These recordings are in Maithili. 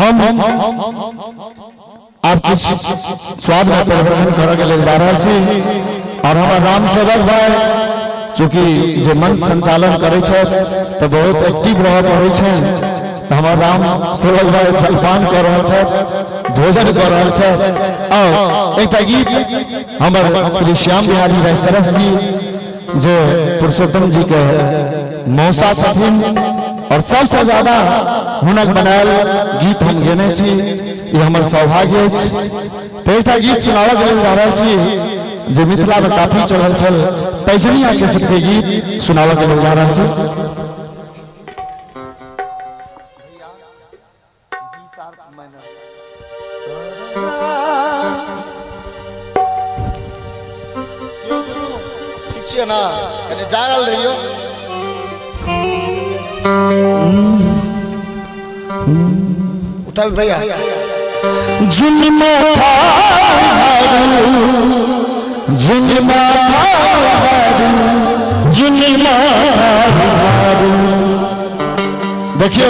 हम आब किछु स्वाद में परिवर्तन करऽ के लेल जा रहल छी और हमर राम सेवक भाई चूँकि जे मंच संचालन करै छथि तऽ बहुत एक्टिव रहऽ पड़ै छनि, तऽ हमर राम सेवक भाई जलपान कऽ रहल छथि, भोजन कऽ रहल छथि। और एकटा गीत हमर श्री श्याम बिहारी भाई सरस जी जे पुरुषोत्तम जी के मौसा छथिन और सबसे ज्यादा हुनक बनायल गीत हम गेने छी, ई हमर सौभाग्य अछि। तऽ एकटा गीत सुनाबऽ के लेल जा रहल छी जे मिथिला में काफी चलल छल, पैजनिया के सबके गीत सुनाबऽ के लेल जा रहल छी। ठीक छियै ना? कनि जागल रहियौ। उठाबी भैया। जुन्मा जुन्मा जुन्मा, देखियौ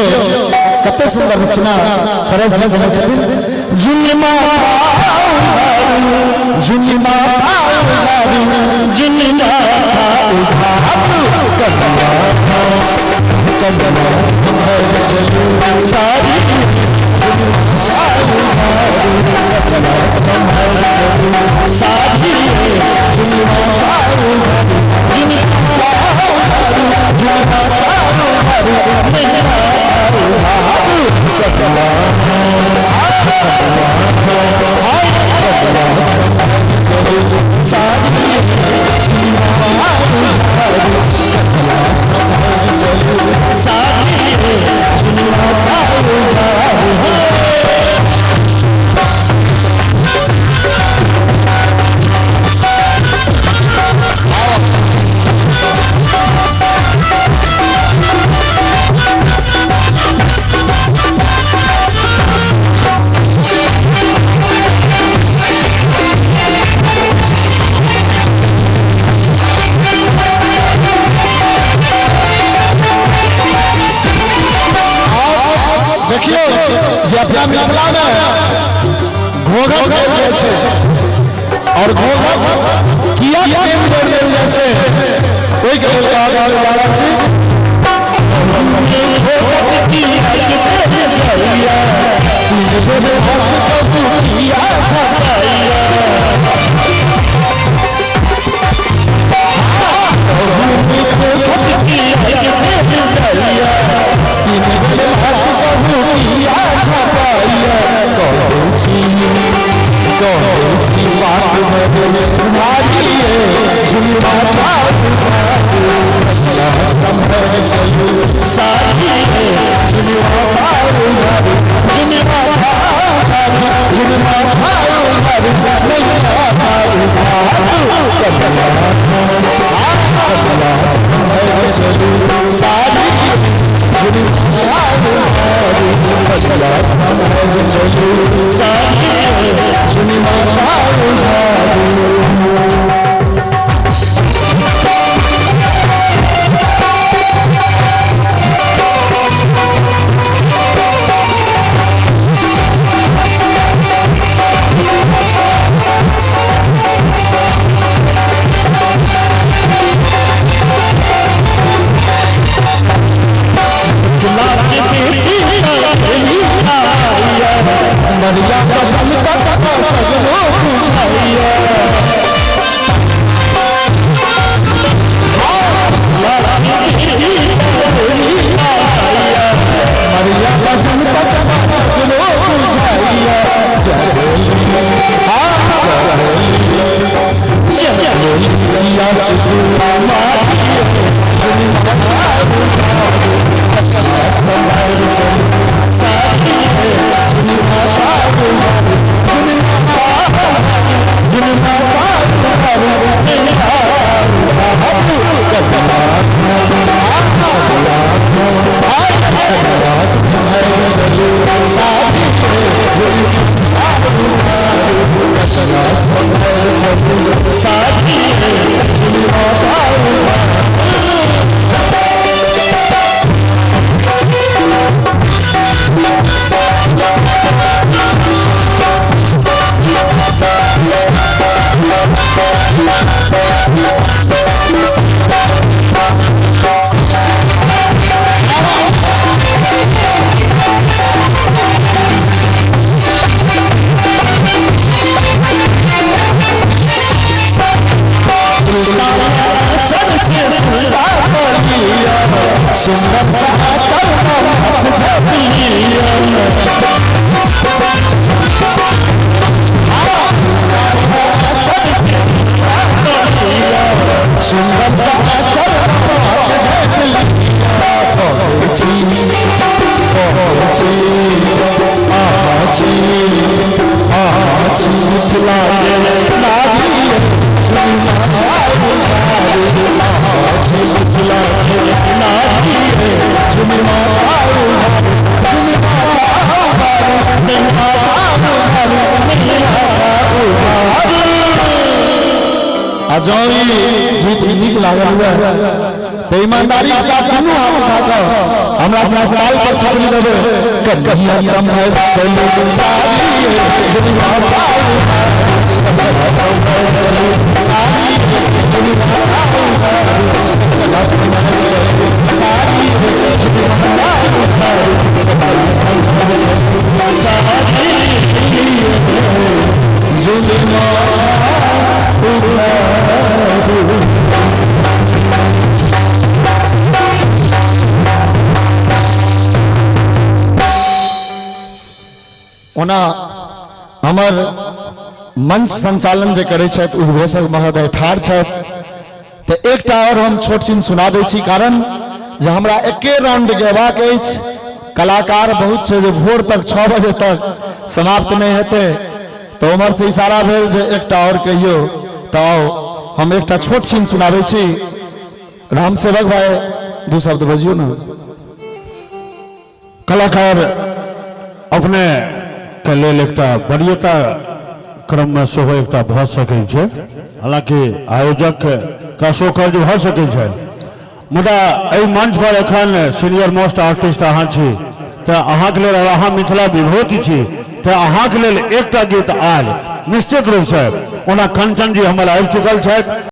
कते सुंदर रचना सरस जी देने छथिन। जुन्मा जुन्मा जुन्मा सारी सारी देखियौ जे अपना मिथिला में घोघट देल जाइ छै और घोघट किया प्रेम देल जाइ छै, ओहिके लेल कहल जा रहल छी। आ जँ ई गीत नीक लागल हुए तऽ ईमानदारी के साथ दुनू हाथ उठा कऽ हमरा अपना ताल पर थपड़ी देबै। कन्हैया समय चलू ओना हमर मंच संचालन जे करै छथि उद्घोषक महोदय ठाढ़ छथि, तऽ एकटा आओर हम छोट छिन सुना दै छी, कारण जे हमरा एके राउंड गेबाक अछि। कलाकार बहुत छै जे भोर तक 6 बजे तक समाप्त नहि हेतै, तऽ उम्हर से इशारा भेल जे एकटा आओर कहियौ, तऽ आउ हम एकटा छोट छिन सुनाबै छी। राम सेवक भाई दू शब्द बजियौ ने। कलाकार अपने के लेल एकटा वरीयता क्रम में सेहो एकटा भऽ सकै छै, हालांकि आयोजक के अशोकर्ज भऽ सकै छै, मुदा एहि मंच पर एखन सीनियर मोस्ट आर्टिस्ट अहाँ छी, तऽ अहाँके लेल और अहाँ मिथिला विभूति छी, तऽ अहाँके लेल एकटा गीत आयल निश्चित रूपसँ। ओना कंचन जी हमर आबि चुकल छथि।